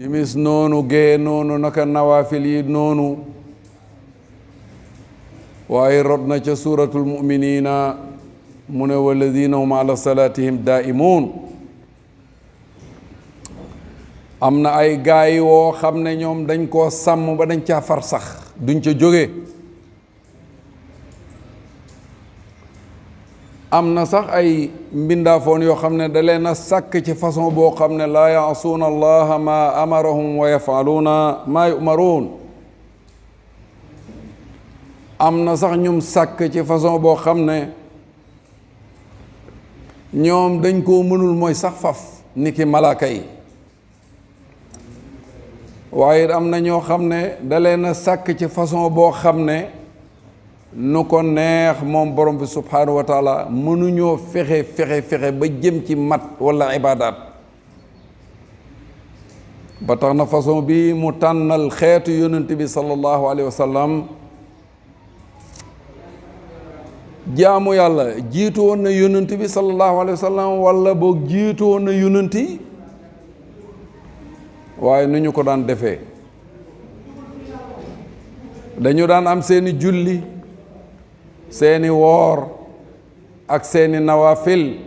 timis noonu gee noonu naka nawaafil yi noonu waaye rot na ca suuratul muminina mu ne walladina hum ala salaatihim daa'imuun am na ay gaay woo xam ne ñoom dañ koo sàmm ba dañ caa far sax duñ ca jóge am na sax ay mbindaafoon yoo xam ne da leen a sàkk ci façon boo xam ne laa yaasuuna allaha ma amarahum wa yafaluuna maa yumaruun am na sax ñum sàkk ci façon boo xam ne ñoom dañ koo mënul mooy sax faf ni ki malaaka yi waaye am na ñoo xam ne da leen a sàkk ci façon boo xam ne nu ko neex moom borom bi subhaanahu wa taala mënuñoo fexe ba jëm ci mat wala ibaadaat ba tax na façon bi mu tànnal xeetu yonent bi sallallahu alayhi wa sallam jaamu yàlla jiitu woon na yonent bi sallallahu alayhi wa sallam wala boog jiitu woon na yonent yi waaye nu ñu ko daan defee dañu daan am seeni julli seeni woor ak seeni nawafil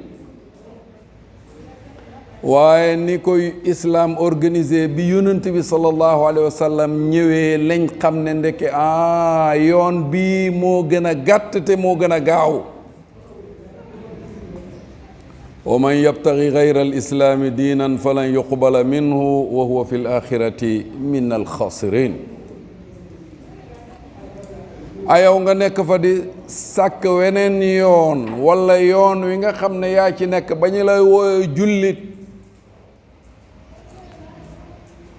waaye ni koy islam organisé bi yonent bi sallallahu alayhi wa sallam ñëwee lañ xam ne ndeke yoon bii moo gën a gàtt te moo gën a gaaw wa man yabtagi gayra alislaami diinan falan yuqbala minhu wa huwa fi l axirati min alxaasirin ayaw nga nekk fa di sàkk weneen yoon wala yoon wi nga xam ne yaa ci nekk ba ñu lay wooye jullit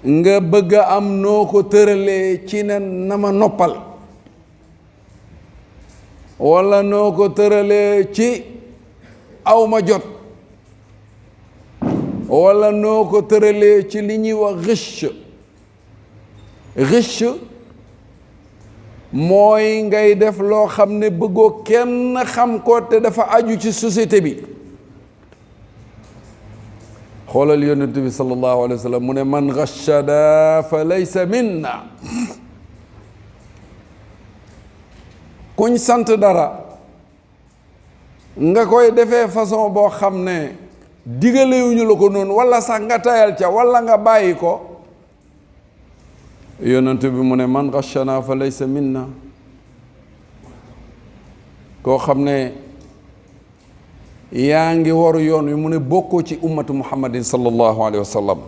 nga bëgg a am noo ko tëralee ci ne na ma noppal wala noo ko tëralee ci aw ma jot wala noo ko tëralee ci li ñuy wax riche mooy ngay def loo xam ne bëggoo kenn xam ko te dafa aju ci société bi xoolal yonent bi sallallahu alayhi wa sallam mu ne man ghashana fa laysa minna kuñ sant dara nga koy defee façon boo xam ne digalewuñu la ko noonu wala sax nga tayal ca wala nga bàyyi ko yonent bi mu ne man ghashana fa laysa minna koo xam ne yaa ngi waru yoon wi mu ne bokkoo ci ummatu muhammadin sallallahu alayhi wa sallam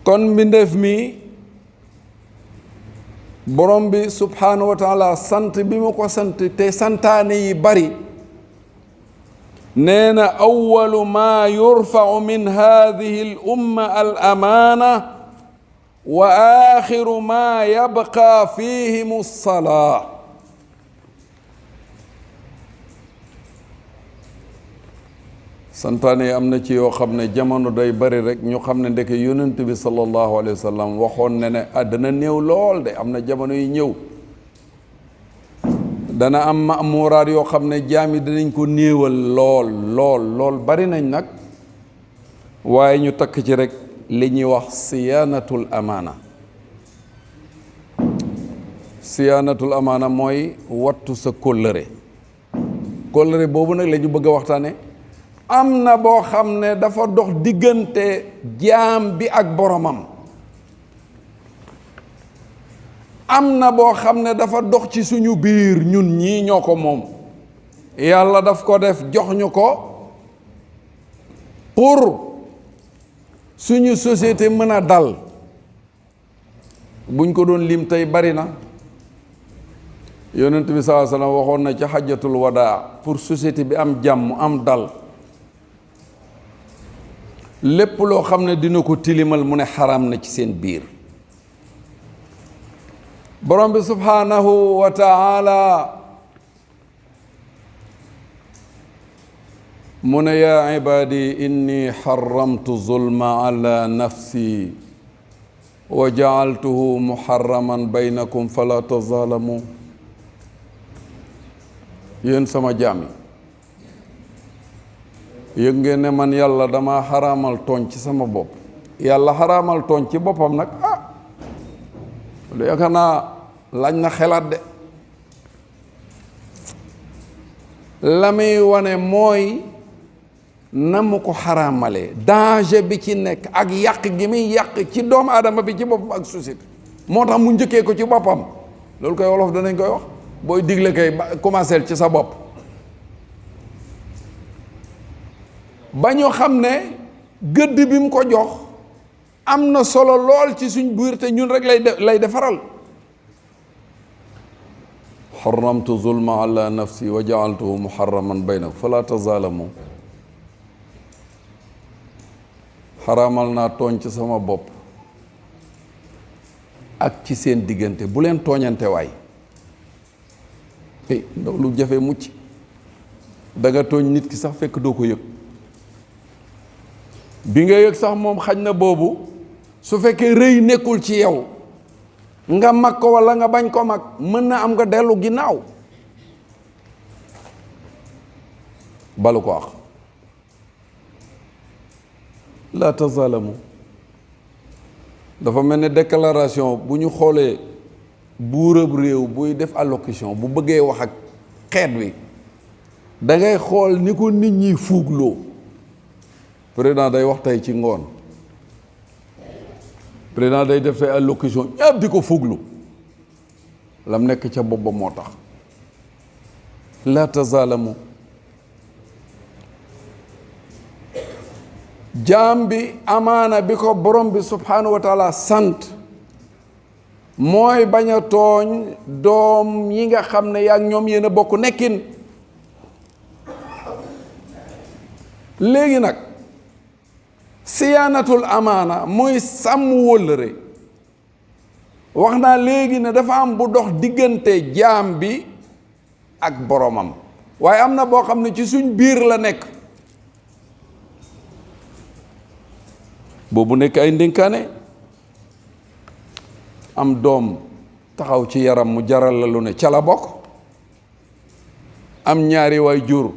kon mbindeef mi borom bi subhanahu wa taala sant bi mu ko sant te santaane yi bari nee na awalu ma yurfau min hadihi al umma al amaana wa axiru ma yabqa fihim alsalaa santaane yi am na ci yoo xam ne jamono day bari rek ñu xam ne ndeke yonent bi sallallahu alayhi wa sallam waxoon ne ne dana néew lool de am na jamono yi ñëw dana am maamuraat yoo xam ne jaam yi danañ ko néewal lool bari nañ nag waaye ñu takk ci rek li ñuy wax siyaanatul amaana mooy wattu sa kóllëre boobu nag la ñu bëgg a waxtaane am na boo xam ne dafa dox diggante jaam bi ak boromam am na boo xam ne dafa dox ci suñu biir ñun ñii ñoo ko moom yàlla daf ko def jox ñu ko pour suñu société mën a dal buñ ko doon lim tey bari na yonent bi sallallahu alayhi wa sallam waxoon na ci xajjatul wadaa pour société bi am jàmm am dal lépp loo xam ne dina ko tilimal mu ne xaraam na ci seen biir borom bi subhanahu wa taala mu ne yaa ibaadi inni xaramtu zulma ala nafsi wa jaaltuhu muharraman baynakum fala tazalamu yéen sama jaam yi yëg ngeen ne man yàlla dama xaraamal tooñ ci sama bopp. yàlla xaraamal tooñ ci boppam nag lu yaakaar naa laaj na xelaat de. la muy wane mooy na mu ko xaraamalee danger bi ci nekk ak yàq gi muy yàq ci doomu aadama bi ci boppam ak société moo tax mu njëkkee ko ci boppam. loolu koy wolof danañ koy wax booy digle kay commencer ci sa bopp. ba ñu xam ne gëdd bi mu ko jox am na solo lool ci suñ biir te ñun rek lay defaral. xaramtu zulma ala nafsi wa jaaltuhu muharraman baynakum fala tazaalamu. xaraamal naa tooñ ci sama bopp ak ci seen diggante bu leen tooñante waay. ndaw lu jafe mucc da nga tooñ nit ki sax fekk doo ko yëg. bi nga yëg sax moom xaj na boobu su fekkee rëy nekkul ci yow nga mag ko walla nga bañ ko mag mën na am nga dellu ginnaaw balu ko wax. la tazalamu dafa mel ne déclaration bu ñu xoolee buurab réew buy def allocution bu bëggee wax ak xeet wi da ngay xool ni ko nit ñi fuugloo. président day wax tey ci ngoon président day def tey allocution ñëpp di ko fuglu lam nekk ca bopp ba moo tax. la tazalamu jaam bi amaana bi ko borom bi subhanahu wa taala sant mooy bañ a tooñ doom yi nga xam ne yaa ak ñoom yéen a bokk nekkin. léegi nag siyaanatul amaana mooy sàmm wóllëre. wax naa léegi ne dafa am bu dox diggante jaam bi ak boromam waaye am na boo xam ne ci suñ biir la nekk. boobu nekk ay ndénkaane. am doom taxaw ci yaram mu jaral la lu ne ca la bokk. am ñaari waay jur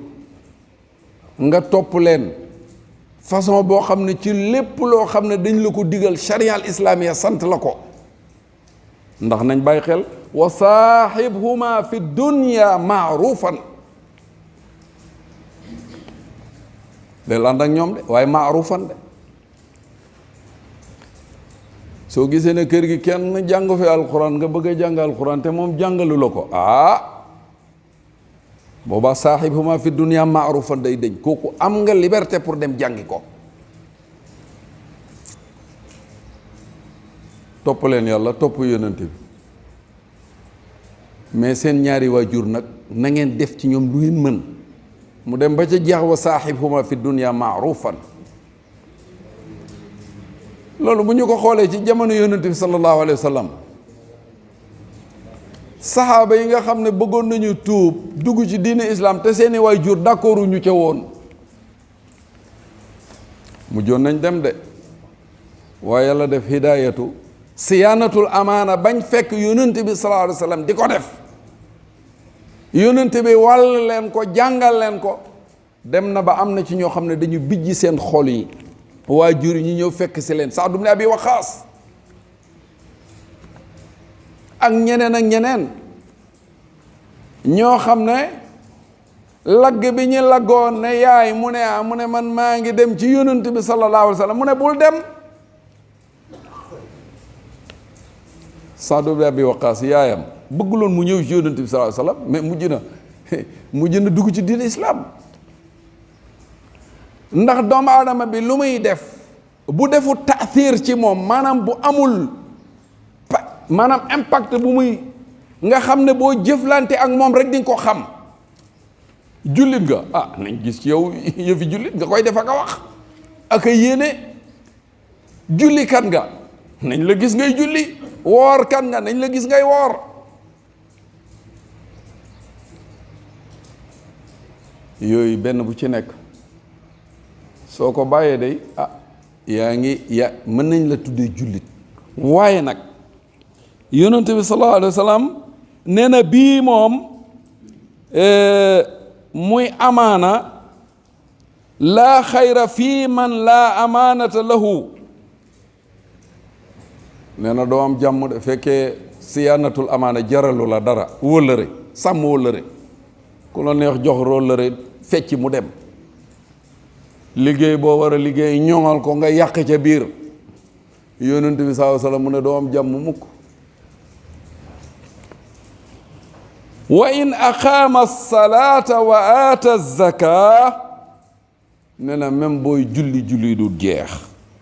nga topp leen façon boo xam ne ci lépp loo xam ne dañ la ko digal charia al islamiya sant la ko. ndax nañ bàyyi xel wa saaxibhuma fi dunya maarufan. del ànd ak ñoom de waaye maarufan de. soo gisee ne kër gi kenn jàng fi alquran nga bëgg a jàng alquran te moom jàngalu la ko boobaa saaxibhuma fi dunya maarufan day dëñ kooku am nga liberté pour dem jàngi ko. topp leen yàlla topp yonent bi mais seen ñaari waajur nag na ngeen def ci ñoom lu ngeen mën mu dem ba ca jeex wa saaxibhuma fi dunya maarufan. loolu bu ñu ko xoolee ci jamono yonent bi sallallahu alayhi wa sallam saxaaba yi nga xam ne bëggoon nañu tuub dugg ci diine islam te seeni waajur d'accordu ñu ca woon mujjoon nañ dem de waaye yàlla def hidaayatu siyaanatul amaana bañ fekk yonent bi sallallahu alayhi wa sallam di ko def yonent bi wàll leen ko jàngal leen ko dem na ba am na ci ñoo xam ne dañu bijji seen xol yi waajur yi ñu ñëw fekk si leen Saad ibn Abi Waqaas ak ñeneen ñoo xam ne lagg bi ñu laggoon ne yaay mu ne man maa ngi dem ci yonent bi sallallahu alayhi wa sallam mu ne bul dem. Saad ibn Abi Waqaas yaayam bëgguloon mu ñëw ci yonent bi sallallahu alayhi wa sallam mais mujj na dugg ci diine islam. ndax doomu aadama bi lu muy def bu defu taathir ci moom maanaam bu amul maanaam impact bu muy nga xam ne boo jëflante ak moom rek di nga ko xam. jullit nga nañ gis ci yow yëfi jullit nga koy def ak a wax ak a yéene. julli kat nga nañ la gis ngay julli. woor kat nga nañ la gis ngay woor. yooyu benn bu ci nekk soo ko bàyyee day mën nañ la tuddee jullit. waaye nag yonent bi sallallahu alayhi wa sallam nee na bii moom muy amaana laa xayra fii man laa amaanata lahu. nee na doo am jàmm de fekkee siyaanatul amaana jaralu la dara. wóllëre sàmm wóllëre, ku la neex jox wóllëre fecc mu dem. liggéey boo war a liggéey ñoŋal ko nga yàq ca biir. yonent bi sallallahu alayhi wa sallam mu ne doo am jàmm mukk. wa in aqaama salaata wa aata zaka. nee na même booy julli du jeex.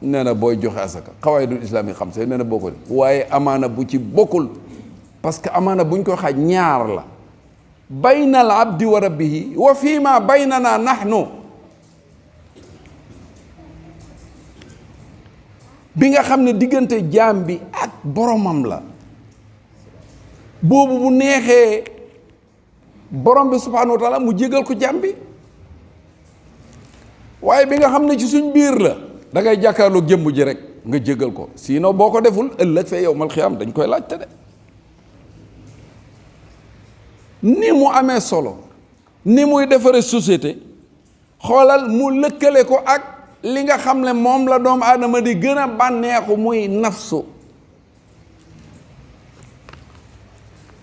nee na booy joxe asaka xawaayidul islaam yi xam se nee na bokkul, waaye amaana bu ci bokkul, parce que amaana buñ ko xaaj ñaar la. bayna al abdi wa rabbihi wa fii ma baynana nahnu. bi nga xam ne diggante jaam bi ak boromam la, boobu bu neexee borom bi subhaanahu wa taala mu jégal ko jaam bi. waaye bi nga xam ne ci suñ biir la, da ngay jàkkaarloo jëmm ji rek nga jégal ko, sinon boo ko deful ëllëg fee yawmal xiyaam dañ koy laajte de. ni mu amee solo, ni muy defaree société, xoolal mu lëkkale ko ak li nga xam ne moom la doomu aadama di gën a bànneexu, muy nafsu.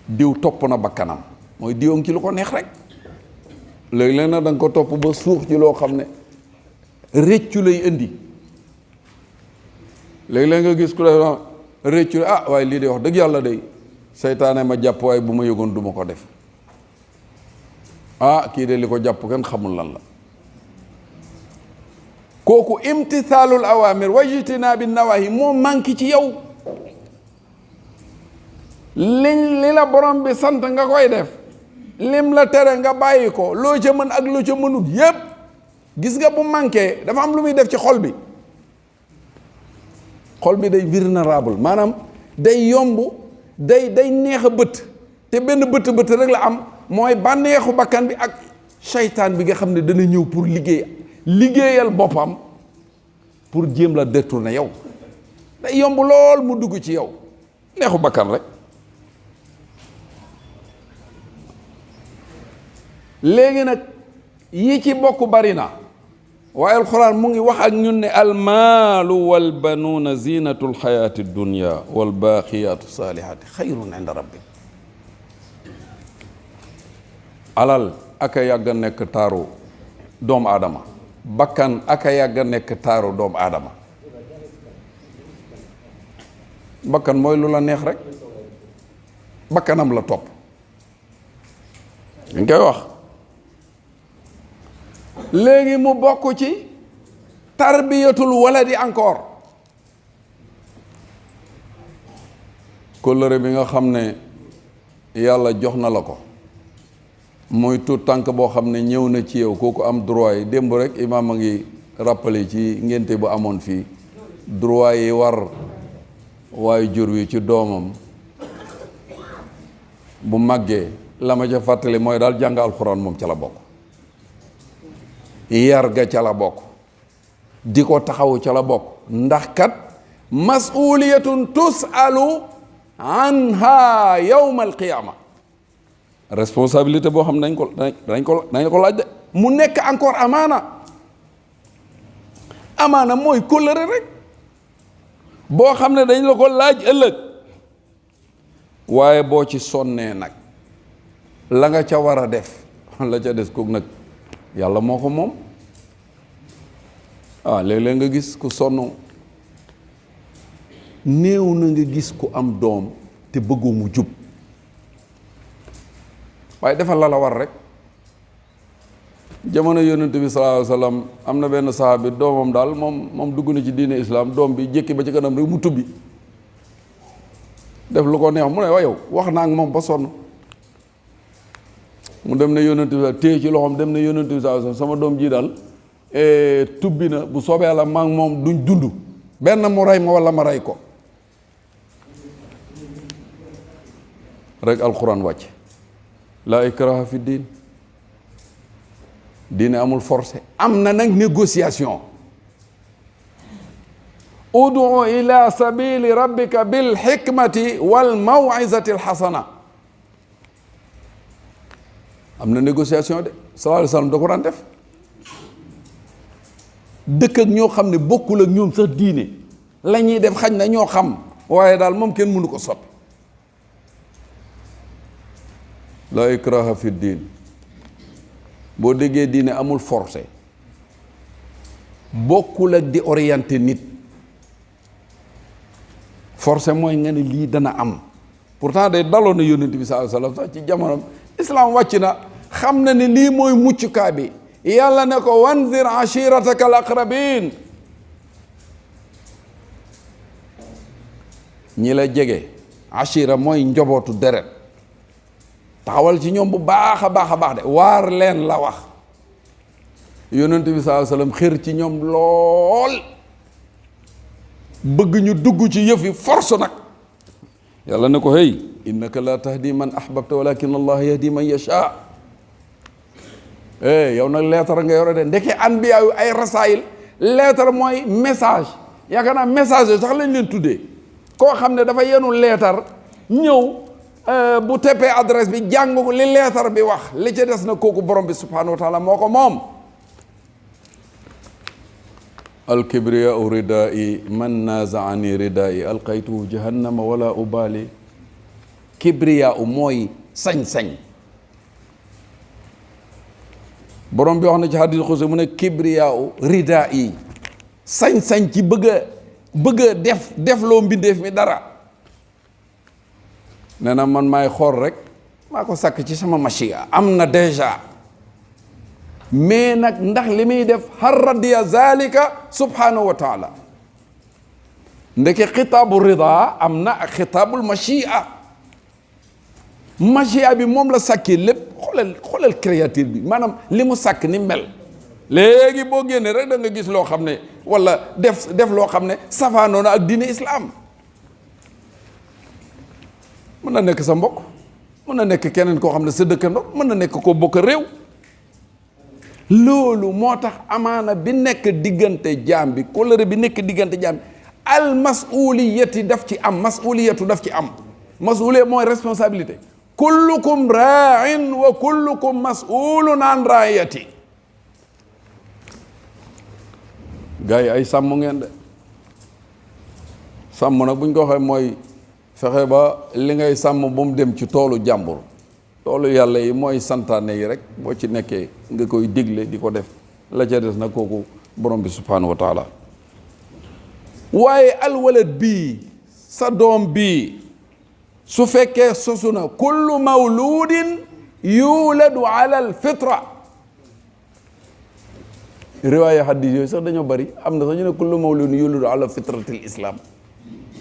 diw topp na bakkanam, mooy diwoon ci lu ko neex rek. léeg-léeg nag da nga ko topp ba suux ci loo xam ne réccu lay indi. léeg-léeg nga gis ku la réccu ah waaye lii de wax dëgg yàlla day seytaane ma jàpp, waaye bu ma yëgoon du ma ko def. ah kii de li ko jàpp kenn xamul lan la. kooku imtithaalul awaamir wa ijtinaabi nawaahi moo manqué ci yow. li la borom bi sant nga koy def, lim la tere nga bàyyi ko, loo ca mën ak loo ca mënut yépp. gis nga bu manqué dafa am lu muy def ci xol bi. xol bi day vulnérable, maanaam day yomb, day neex a bët. te benn bët rek la am, mooy bànneexu bakkan bi ak seytaan bi nga xam ne dana ñëw pour liggéeyal boppam pour jéem la détourner yow. day yomb lool mu dugg ci yow, neexu bakkan rek. léegi nag yi ci bokk bari na, waaye alxuraan mu ngi wax ak ñun ne almaalu walbanuuna zinatu lxayaati dunya walbaaqiyaatu saalihaati xayrun inda rabbi. alal aka yàgg a nekk taaru doomu aadama, bakkan aka yàgg a nekk taaru doomu aadama. bakkan mooy lu la neex rek, bakkanam la topp. dañ koy wax léegi mu bokk ci tarbiyatul waladi encore. kóllëre bi nga xam ne yàlla jox na la ko, mooy tuut tànk boo xam ne ñëw na ci yow, kooku am droit yi. démb rek imaam a ngi rappelé ci ngénte bu amoon fii droit yi war waaye jur wi ci doomam bu màggee. la ma ca fàttali mooy daal jàng alxuraan moom ca la bokk, yar ga ca la bokk, di ko taxawu ca la bokk. ndax kat mas'uliyatun tusalu anha yawma alqiyama, responsabilité boo xam ne dañ ko laaj de. mu nekk encore amaana mooy kóllëre rek boo xam ne dañ la ko laaj ëllëg. waaye boo ci sonnee nag la nga ca war a def, la ca des kook nag yàlla moo ko moom. léeg-léeg nga gis ku sonn, néew na nga gis ku am doom te bëggoo mu jub, waaye defal la war rek. jamono yonent bi sallallahu alayhi wa sallam am na benn sahabi, doomam daal moom dugg na ci diine islam, doom bi jékki ba ci kanam rek mu tubbi def lu ko neex. mu ne waa yow wax naa ak moom ba sonn. mu dem ne yonent bi téye ci loxoom, dem ne yonent bi sallallahu alayhi wa sallam sama doom ji daal tubbi na, bu soobee yàlla maa ngi moom duñ dund, benn mu rey ma wala ma rey ko. rek alquran wàcc, laa ikraha fi diin, diine amul forcé. am na nag négociation. udu ila sabili rabbika bil hikmati wal mawizati al hasana. am na négociation de. sallallahu alayhi wa sallam da ko daan def. dëkk ak ñoo xam ne bokkul ak ñoom sax diine la ñuy def xañ na ñoo xam waaye daal moom kenn mënu ko soppi. la ikraha fi diin boo déggee diine amul forcé bokkul ak di orienté nit. forcé mooy nga ne lii dana am pourtant day daloon na yónnent bi sallallahu alayhi wasallam sax ci jamonoom islam wàcc na xam na ne lii mooy muccukaay bi yàlla ne ko wanzir ashirataka al aqrabin ñi la jege ashira mooy njobootu deret taxawal ci ñoom bu baax a baax a baax de waar leen la wax yónnent bi sallallahu alayhi wasallam xër ci ñoom lool bëgg ñu dugg ci yëf yi force nag yàlla ne ko hey innaka la tahdi man ahbabta walakin allah yahdi man yasha yow nag lettre nga yore de ndeke anbiya yu ay rasaayil lettre mooy message yaakaar naa message sax lañ leen tuddee koo xam ne dafa yenu lettre ñëw bu teppee adresse bi jàng li lettre bi wax li ci des na kooku borom bi subhanahu wa taala moo ko moom. alkibriyaau ridaa'i man naazaani ridaa'i alqaytuhu jahannama wala ubaali. kibriyaau mooy sañ-sañ borom bi wax na ci hadis xusi mu ne kibriyaau ridaa'i sañ-sañ ci bëgg a def loo mbindeef mi dara nee na man maay xool rek maa ko sàkk ci sama machia am na déjà mais nag ndax li muy def har radiya zalika subhanahu wa taala ndeke xitaabu rida am na ak xitaabul machia bi moom la sàkkee lépp xoolal créature bi maanaam li mu sàkk ni mel léegi boo génnee rek da nga gis loo xam ne wala def loo xam ne safaanoo na ak diine islam mën na nekk sa mbokk mën na nekk keneen koo xam ne sa dëkkandoo mën na nekk koo bokk réew. loolu moo tax amaana bi nekk diggante jaam bi kóllëre bi nekk diggante jaam bi al masuliyati daf ci am masuliyatu daf ci am masuliya mooy responsabilité kullukum ra'in wa kullukum mas'ulun an ra'iyati gars yi ay sàmm ngeen de sàmm nag bu ñu ko waxee mooy fexe ba li ngay sàmm bu mu dem ci toolu jàmbur toolu yàlla yi mooy santaane yi rek boo ci nekkee nga koy digle di ko def la ca des nag kooku borom bi subhanahu wa taala waaye alwalad bii sa doom bii su fekkee sosu na kullu mawludin yuladu ala al fitra riwaaya hadis yooyu sax dañoo bari am na sax ñu ne kullu mawludin yuladu ala fitratil islam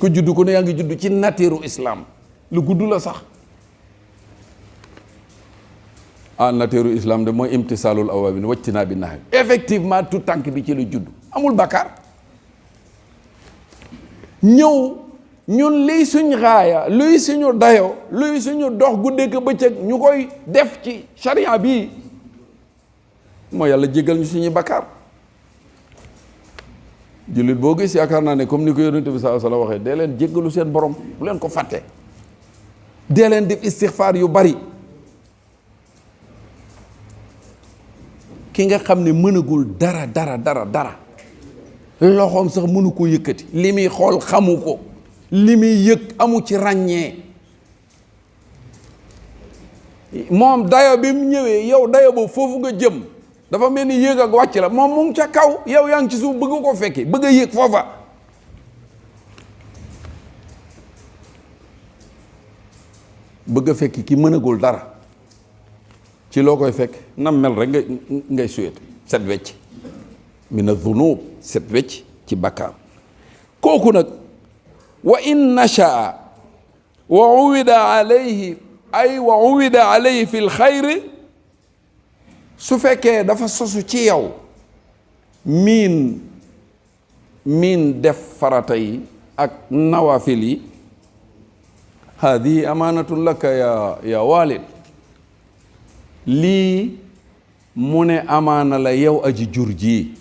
ku juddu ku ne yaa ngi juddu ci nature islam lu gudd la sax nature islam de mooy imtisaalul awaamin wajtinaa bi nahy effectivement tout tànk bi ci la judd amul bakkaar ñëw ñun liy suñ xaaya luy suñu dayo luy suñu dox guddeeg bëccëg ñu koy def ci charia bii mooy yàlla jéggal ñu suñuy bakkaar jullit boo gis yaakaar naa ne comme ni ko yonent bi sallallahu alayhi wasallam waxee dee leen jéggalu seen borom bu leen ko fàtte dee leen def istixfaar yu bari ki nga xam ne mënagul dara loxoom sax mënu ko yëkkati li muy xool xamu ko li muy yëg amu ci ràññee moom dayo bi mu ñëwee yow dayo boobu foofu nga jëm dafa mel ni yéeg ak wàcc la moom mu ngi ca kaw yow yaa ngi ci suuf bëgg ko fekki bëgg a yéeg foofa bëgg a fekki ki mënagul dara ci loo koy fekk nam mel rek ngay suyet set wecc mina zunub set wecc ci bakkaar kooku nag wa in nashaa wa uwida alayhi fi lxayri su fekkee dafa sosu ci yow miin def farata yi ak nawafil yi hadihi amanatun laka ya walid lii mu ne amaana la yow aji jur ji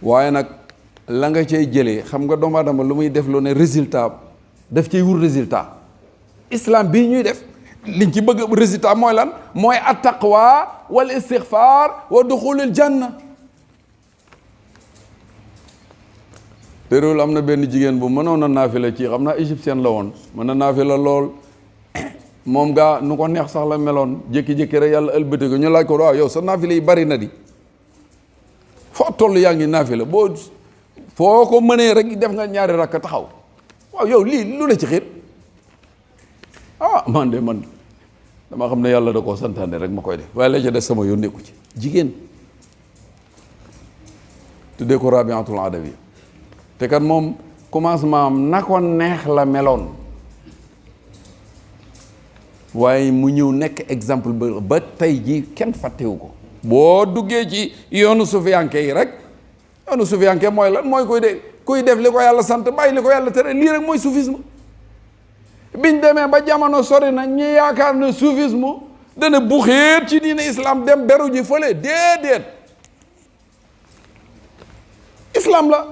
waaye nag la nga cay jëlee xam nga doomu aadama lu muy def lu ne résultat daf cay wut résultat islam bii ñuy def liñ ci bëgg résultat mooy lan mooy attaqwa wal istighfar wa duxulil janna te réewul am na benn jigéen bu mënoon a naafila ci xam naa égyptienne la woon mën na naafila lool moom gaa nu ko neex sax la meloon jékki-jékki rek yàlla ëlbati ko ñu laaj ko waaw yow sa naafila yi bari na di foo toll yaa ngi naafila boo foo ko mënee rek def nga ñaari rakk taxaw waaw yow lii lu la ci xiir man dama xam ne yàlla da koo santaane rek ma koy def waaye la ca des sama yoon nekku ci jigéen tuddee ko Rabiatul Adawi te kat moom commencement am na ko neex la meloon waaye mu ñëw nekk exemple ba tey ji kenn fàttewu ko boo duggee ci yoonu sufiyanke yi rek yoonu sufiyanke mooy lan mooy kuy def li ko yàlla sant bàyyi li ko yàlla tere lii rek mooy soufisme biñ demee ba jamono sori na ñi yaakaar ne soufisme dana buxeet ci diine islam dem beru ji fële déedéet islam la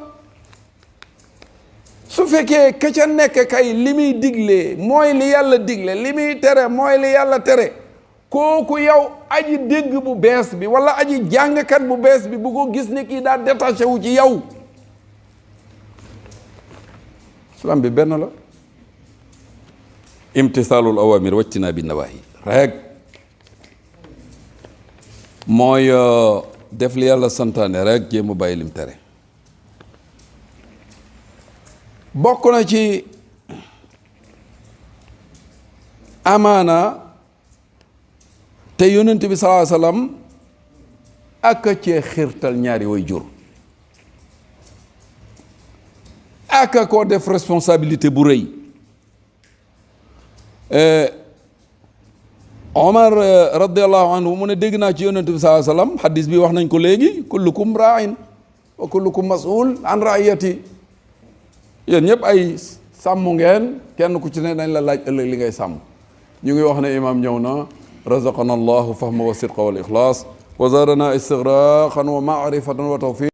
su fekkee ka ca nekk kay li muy digle mooy li yàlla digle li muy tere mooy li yàlla tere kooku yow aji dégg bu bees bi wala aji jàngkat bu bees bi bu ko gis ne kii daa détaché wu ci yow islam bi benn la imtisaalul awamir wajtinaa bi nawaahi rek mooy def li yàlla santaane rek jéem a bàyyi lim tere bokk na ci amaana te yonent bi sallallahu alayhi wa sallam aka cee xiirtal ñaari way jur aka koo def responsabilité bu rëy Omar radiallahu anhu mu ne dégg naa ci yonent bi sallallahu alayhi wa sallam xadis bi wax nañ ko léegi kullukum raain wa kullukum mas'ul an raiyati yéen ñëpp ay sàmm ngeen kenn ku ci ne dañ la laaj ëllëg li ngay sàmm ñu ngi wax ne imam ñëw na razaqana allahu fahma wa sidqa wal ixlaas wa zaadana istigraqan wa maarifatan wa tawfiq